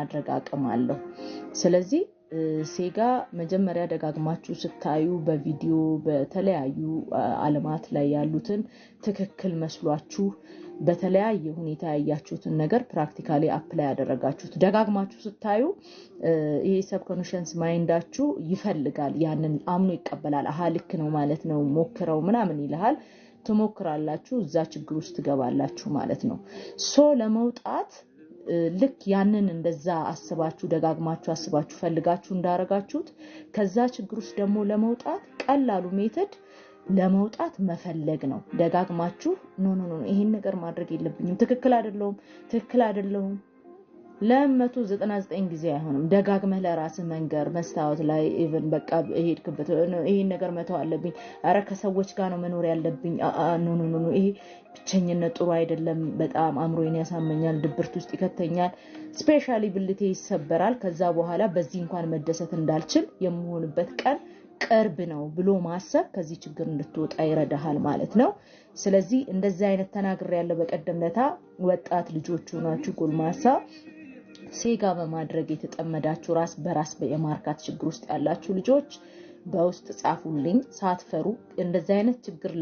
የማድረግ አቅም አለው። ስለዚህ ሴጋ መጀመሪያ ደጋግማችሁ ስታዩ በቪዲዮ በተለያዩ አለማት ላይ ያሉትን ትክክል መስሏችሁ በተለያየ ሁኔታ ያያችሁትን ነገር practically apply ያደረጋችሁት ደጋግማችሁ ስታዩ ይሄ subconscious mind ኣችሁ ይፈልጋል፣ ያንን አምኖ ይቀበላል። አሀ ልክ ነው ማለት ነው፣ ሞክረው ምናምን ይልሃል። ትሞክራላችሁ፣ እዛ ችግር ውስጥ ትገባላችሁ ማለት ነው። So ለመውጣት ልክ ያንን እንደዛ አስባችሁ ደጋግማችሁ አስባችሁ ፈልጋችሁ እንዳረጋችሁት ከዛ ችግር ውስጥ ደግሞ ለመውጣት ቀላሉ method ለመውጣት መፈለግ ነው። ደጋግማችሁ no, no, no፣ ይሄን ነገር ማድረግ የለብኝም፣ ትክክል አይደለሁም፣ ትክክል አይደለሁም ለ199 ጊዜ አይሆንም። ደጋግመህ ለራስህ መንገር መስታወት ላይ even በቃ ሄድክበት ይሄን ነገር መተው አለብኝ፣ ኧረ ከሰዎች ጋር ነው መኖር ያለብኝ፣ no, no, no፣ ይሄ ብቸኝነት ጥሩ አይደለም፣ በጣም አእምሮዬን ያሳመኛል፣ ድብርት ውስጥ ይከተኛል፣ specially ብልቴ ይሰበራል። ከዛ በኋላ በዚህ እንኳን መደሰት እንዳልችል የምሆንበት ቀን ቅርብ ነው ብሎ ማሰብ ከዚህ ችግር እንድትወጣ ይረዳሃል ማለት ነው። ስለዚህ እንደዚህ አይነት ተናግሬ ያለ በቀደም ለታ ወጣት ልጆች ሆናችሁ ጎልማሳ ሴጋ በማድረግ የተጠመዳችሁ ራስ በራስ የማርካት ችግር ውስጥ ያላችሁ ልጆች በውስጥ ጻፉልኝ ሳትፈሩ እንደዚህ አይነት ችግር።